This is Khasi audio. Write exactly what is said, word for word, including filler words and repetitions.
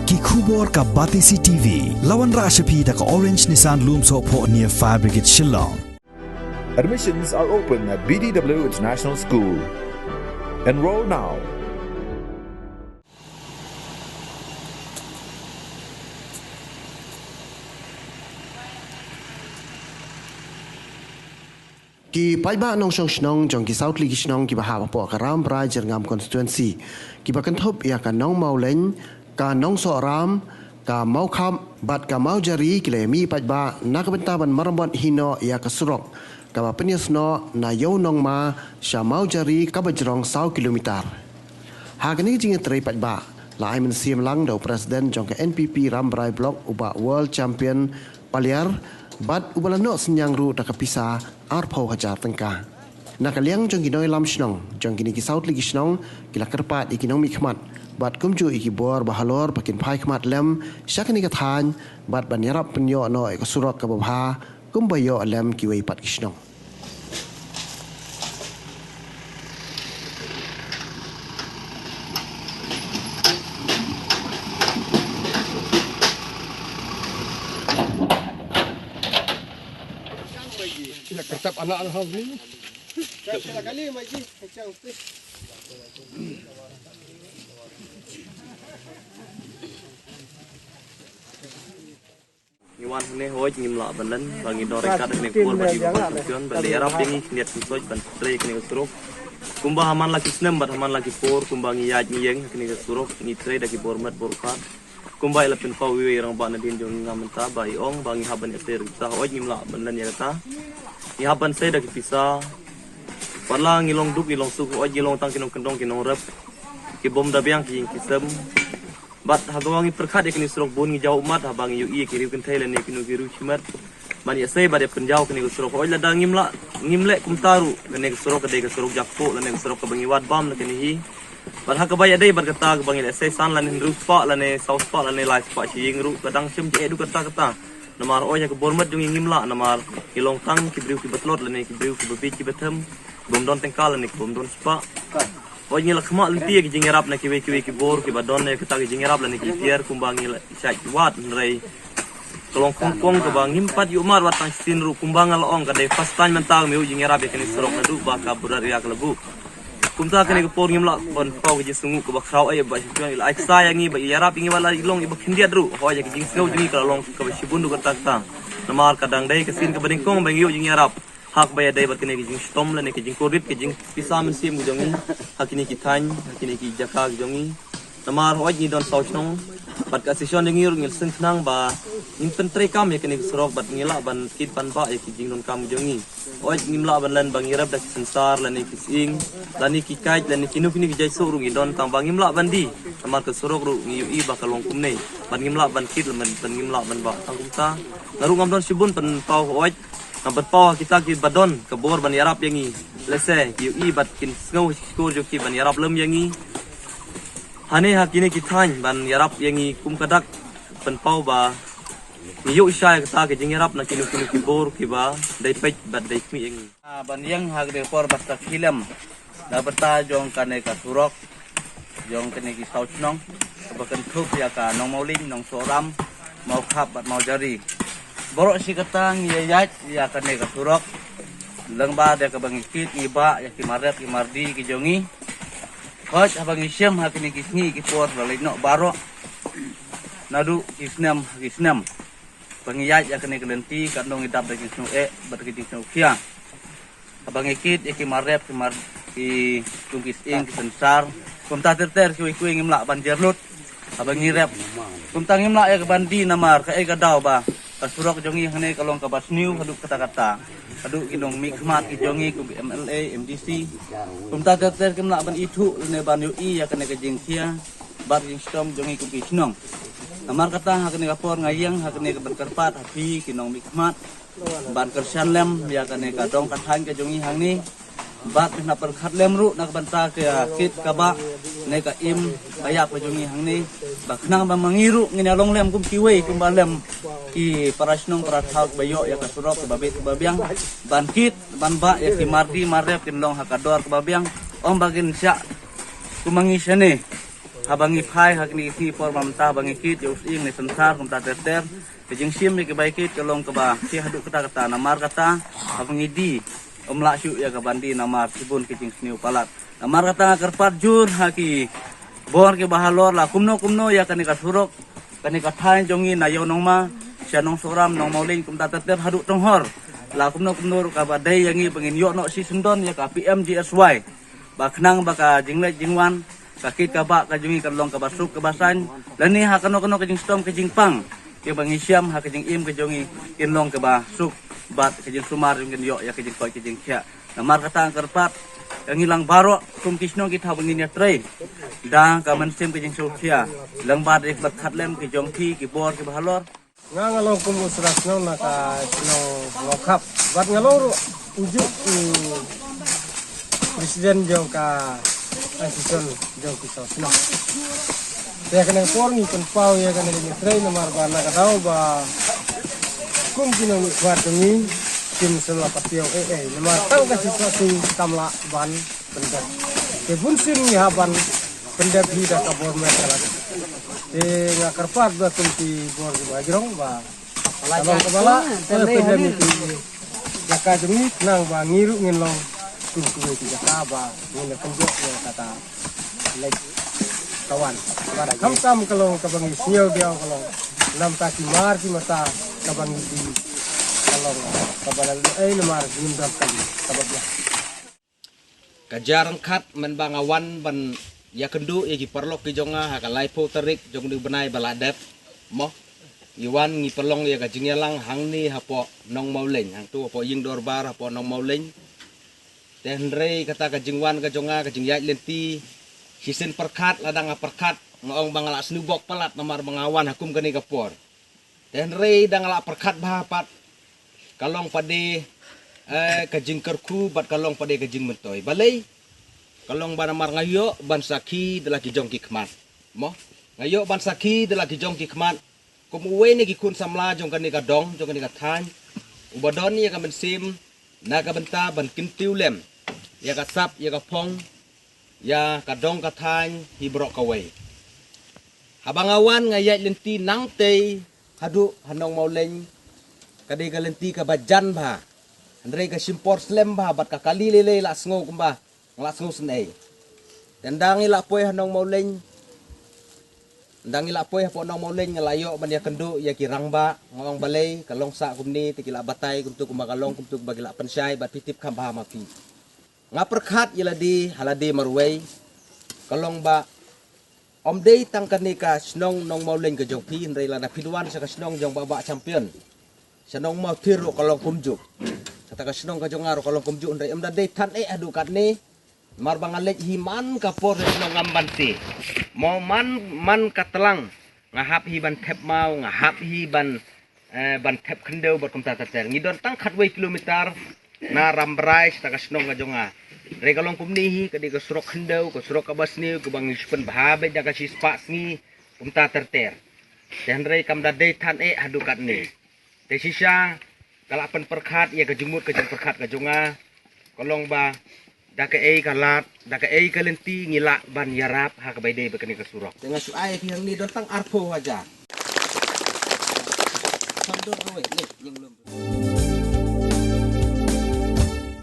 Ki khubor ka Batesi T V. La wanrah sha phi da ka Orange Nissan Lumsohphoh near Fire Brigade Shillong. Admissions are open at B D W International School. Enroll now. Ki paidbah nongshong shnong jong ki saw tylli ki shnong kiba hap hapoh ka Rambrai Jyrngam constituency, kiba kynthup ïa ka Nongmawlein, ka Nongsohram, ka Mawkhap bad ka Mawjari ki la ïamih paidbah na ka bynta ban marmot hi noh ïa ka surok kaba pynïasnoh na Ïew Nongma sha Mawjari kaba jrong saw kilometer. Ha kane ka jingïatrei paidbah la ai mynsiem lang da u President jong ka N P P Rambrai Block, u Bah World Champion Paliar, bad uba la noh synñiang ruh da ka pisa arphew hajar tyngka. Na ka liang jong ki nongïalam shnong jong kine ki saw tylli ki shnong, ki la kyrpad ïa ki nongmihkhmat bad kumjuh ïa ki bor ba halor ba kin phai khmat lem sha kane ka thaiñ bad ban ïarap pynïoh noh ïa ka surok kaba bha kumba ïoh lem kiwei pat ki shnong. Ngi wan hangne, hooid ngim lah ban len ba ngi don ryngkat ha kane ka por bad ïa u Bah Champion ba la ïarap ïa ngi khyndiat khynsoit ban trei kane ka surok. Kumba ha man la ki snem bad ha man la ki por, kumba ngi ïaid ngi ïeng ha kane ka surok, ngi trei da ki bor met bor phad. Kumba i la pynpaw iwei i rangbah nadien jong ngi, nga mynta ba i ong ba ngi hap ban ïasei ruh, ta hooid ngim lah ban len ïa kata. Ngi hap ban sei da ki pisa. Wat la ngi long duk ngi long suk, hooid ngi long tang ki nongkyndong ki nongrep, ki bym da biang ki ïing ki sem. Bad haba ngi pyrkhat ïa kane ka surok bun ngi jaw ummat haba ngi ïohi ïa ki riew kynthei lane kino ki riew shimet ban ïasei bad ïa pynjaw kane ka surok. Hooid lada ngim lah, ngim leh kumta ruh, kane ka surok ka dei ka surok jakpoh lane ka surok kaba ngi wad bam na kane hi. Bad ha kaba ïadei bad kata, kaba ngi leh sei san lane hynriew spah lane saw spah lane lai spah shi ïing ruh, ka dang shim jingeh duh katta katta. Namar hooid ha ka bor met jong ngi ngim lah, namar ngi long tang ki briew kiba tlot lane ki briew kiba bieit kiba them, ki bym don tyngka lane ki bym don spah. Hooid ngi la khmih lynti ïa ki jingïarap na kiwei kiwei ki bor kiba don ïa kata ki jingïarap lane ki tiar kumba ngi la shait wad, hynrei ka long khongpong kaba ngim pat ïohmad wat tang shisien ruh. Kumba nga la ong, ka dei first time mynta ngam ïoh jingïarap ïa kane ka surok naduh ba ka border area ka la buh. Kumta kane ka por ngim lah ban paw ka jingsngewnguh kaba khraw ei ba Bah Champion i la ai ksa ïa ngi ba i ïarap ïa ngi wat la i long iba khyndiat ruh. Hooid ïa ka jingsngew jong ngi ka la long kaba shibun duh katta katta. Namar ka dang dei ka sien kaba nyngkong ba ngi ïoh jingïarap ha kaba ïadei bad kine ki jingshitom lane ki jingkurit ki jingpisa mynsiem ki jong ngi ha kine ki thaiñ, ha kine ki jaka ki jong ngi. Namar hooid ngi don saw shnong bad ka association jong ngi ruh ngi la sngewkhnang ba ngin pyntreikam ïa kine ki surok bad ngi lah ban kit ban bah ïa ki jingdonkam ki jong ngi. Hooid ngim lah ban len ba ngi rep da ki synsar lane ki sying lane ki kait lane kino kino ki jait suk ruh ngi don tang ba ngim lah ban die. Namar ka surok ruh ngi ïohi ba ka long kumne bad ngim lah ban kit lane ban ngim lah ban bah. Tang kumta nga ruh ngam don shibun pynpaw, hooid nga pynpaw ha kita kiba don ka bor ban ïarap ïa ngi. Lehse ki ïohi bad kin sngew shukor jong ki ban ïarap lem ïa ngi. Hangne ha kine ki thaiñ ban ïarap ïa ngi kum ka dak pynpaw ba ngi ïoh shisha ïa kata ka jingïarap na kino kino ki bor kiba dei peit bad dei khmih ïa ngi. Ah, ban ïeng ha kane ka por bad sakhi lem na bynta jong kane ka surok jong kane ki saw shnong kaba kynthup ïa ka Nongmawlein, Nongsohram, Mawkhap bad Mawjari. Baroh shi katta ngi ïaid ïa kane ka surok lyngba da kaba ngi kit ngi bah ïa ki mar rep ki mar die ki jong ngi. Hooid haba ngi shem ha kine ki sngi ki por la leit noh baroh naduh ki snem ha ki snem. Ba ngi ïaid ïa kane ka lynti katno ngi dap da ki jingsngew eh bad ki jingsngew khia. Haba ngi kit ïa ki mar rep ki mar, ki kum ki sying ki synsar, kumta ter ter kiwei kiwei ngim lah ban jer lut. Haba ngi rep kumta ngim lah ïa ka ban die namar kaei ka daw ba ka surok jong ngi hangne ka long kaba sniew haduh katta katta. Haduh ki nongmihkhmat ki jong ngi kum ki M L A, M D C, kumta ter ter kim lah ban ithuh lane ban ïohi ïa kane ka jingkhia bad jingshitom jong ngi kum ki shnong. Namar kata ha kane ka por nga ïeng ha kane ka ban kyrpad ha phi ki nongmihkhmat ban kyrshan lem ïa kane ka dong ka thaiñ ka jong ngi hangne. Bad phin ïa pyrkhat lem ruh na ka bynta ka kit ka bah ne ka im ka ïap ka jong ngi hangne. Ba khnang ba ma ngi ruh ngin ïa long lem kum kiwei kumba lem ki para shnong para thaw ba ïoh ïa ka surok kaba bit kaba biang ban kit ban bah ïa ki mar die mar rep kin long ha ka dor kaba biang. Ym ba kin shah kum ma ngi shane. Haba ngi phai ha kine ki sngi por ba mynta, haba ngi kit ïa u sying ne synshar kumta ter ter, ka jingshim ïa ki bai kit ka long kaba khih haduh katta katta. Namar kata, haba ngi die, ym lah shuh ïa kaban die namar shibun ki jingsniew palat. Namar kata nga kyrpad jur ha ki bor kiba halor, la kumno kumno ïa kane ka surok, kane ka thaiñ jong ngi na Ïew Nongma sha Nongsohram, Nongmawleiñ kumta ter ter haduh Tonghor. La kumno kumno ruh kaba dei ïa ngi ba ngin ïoh noh shisyndon ïa ka P M G S Y, ba khnang ba ka jingleit jingwan, ka kit ka bah ka jong ngi kan long kaba suk kaba saiñ, lane ha kano kano ka jingshitom ka jingpang, kiba ngi shem ha ka jingim ka jong ngi, kin long kaba suk, bad ka jingsumar jong ngi kin ïoh ïa ka jingkoit ka jingkhiah. Namar kata nga kyrpad ïa ngi lang baroh kum ki shnong ki thaw ba ngin ïatrei da ka mynsiem ka jingsngewsih, lyngba da ka jingpyrkhat lem ki jong phi ki bor kiba halor. Nga nga long kum u sra shnong na ka shnong Longkhap. Bad nga long ruh u juh u president jong ka association jong ki shnong. Te kane por ngi pynpaw ïa kane ngi trei namar ba na ka daw ba kum ki nongmihkhmat jong ngi kim sngewlah patiaw eh eh namar tang ka shisha sing kam lah ban pyndep. Te bun sien ngi hap ban pyndep hi da ka bor met ka lad. Te nga kyrpad ba kum ki bor kiba jrong ba ka long kaba lah, te pyndep ïa ki jaka jong ngi khnang ba ngi ruh ngin long kum kiwei ki jaka ba ngin da kynjoh ïa kata leit ka wan. Bad khamtam ka long kaba ngi sngew diaw ka long namta ki mar ki mata kaba ngi die ka long kaba la leh ei namar ngim donkam kaba biang. Ka jia ryngkat mynba nga wan ban ïakynduh ïa ki paralok ki jong nga ha ka laiphew tarik jong une u bnai ba la dep. Mo, ngi wan ngi pynlong ïa ka jingïalang hangne hapoh Nongmawleiñ, hangto hapoh ïing dorbar hapoh Nongmawleiñ. Te hynrei kata ka jingwan ka jong nga, ka jingïaid lynti, shisien pyrkhat, lada nga pyrkhat nga ong ba nga la sniewbok palat namar ba nga wan ha kum kane ka por. Te hynrei da nga la pyrkhat bha pat, ka long pat de, eh, ka jingkyrkhu bad ka long pat de ka jingmyntoi. Balei? Ka long ba namar nga ïoh ban sakhi da la ki jong ki khmat. Mo? Nga ïoh ban sakhi da la ki jong ki khmat kum uwei na ki khun samla jong kane ka dong, jong kane ka thaiñ, uba don ïa ka mynsiem na ka bynta ban kyntiew lem ïa ka sap, ïa ka phong, ïa ka dong ka thaiñ hi baroh kawei. Haba nga wan nga ïaid lynti nangtei haduh ha Nongmawleiñ, ka dei ka lynti kaba jan bha. Hynrei ka shim por slem bha bad ka kali lei lei la sngew kumba nga la sngew sngewsih. Te ynda ngi la poi ha Nongmawleiñ, ynda ngi la poi hapoh Nongmawleiñ nga la ïoh ban ïakynduh ïa ki rangbah, nga ong balei ka long sah kumne, te ki la batai kumto kumba ka long, kumto kumba ki la pynshai, bad phi tip kham bha ma phi. Nga pyrkhat ïa lade ha lade marwei, ka long ba ym dei tang kane ka shnong Nongmawleiñ ka jong phi, hynrei lada phi wan sha ka shnong jong Bah Bah Champion, sha Nongmawthir ruh ka long kumjuh. Kata ka shnong ka jong nga ruh ka long kumjuh, hynrei ym da dei than eh haduh katne. Namar ba nga leit hi man ka por sha shnong ngam ban se. Mo, man, man ka tlang nga hap hi ban thep maw, nga hap hi ban, eh, ban thep khyndew bad kumta ter ter. Ngi don tang khatwei kilometer na Rambrai sha ka shnong ka jong nga. Hynrei ka long kumne hi, ka dei ka surok khyndew, ka surok kaba sniew, kaba ngi shu pynbha beit da ka shispah sngi kumta ter ter. Te hynrei kam da dei than eh haduh katne. Te shisha ka la pynpyrkhat ïa ka jingmut ka jingpyrkhat ka jong nga, ka long ba da kaei ka lad, da kaei ka lynti ngi lah ban ïarap ha kaba ïadei bad kane ka surok. Te nga shu ai ïa phi hangne don tang arphew hajar. Sam dor kawei, ne, ïing lum.